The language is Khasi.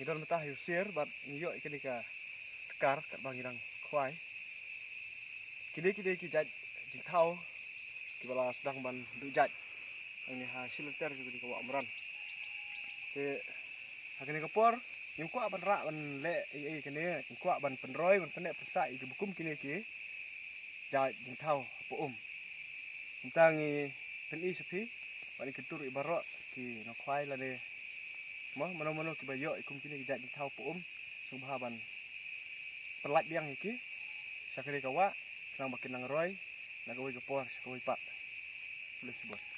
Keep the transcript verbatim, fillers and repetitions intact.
Ngi don mynta ha u sier bad ngi ïoh ïa kane ka tkar katba ngi dang khwai. Kine kine ki jait jingthaw kiba la sdang ban duh jait hangne ha Shillynter, kine ka wah Umran. Te ha kane ka por ngim kwah ban rah ban leh ei ei kane, ngim kwah ban pynroi ban pynneh pynsah ïa kiba kum kine ki jait jingthaw hapoh um. Mynta ngi pyni sha phi bad ngi kyntu ïa baroh ki nongkhwai lane mo mano mano kiba ïoh ïa kum kine ki jait jingthaw hapoh um, sngewbha ban pynlait biang ïa ki sha kane ka wah khnang ba kin nang roi na kawei ka por sha kawei pat. Khublei shibun.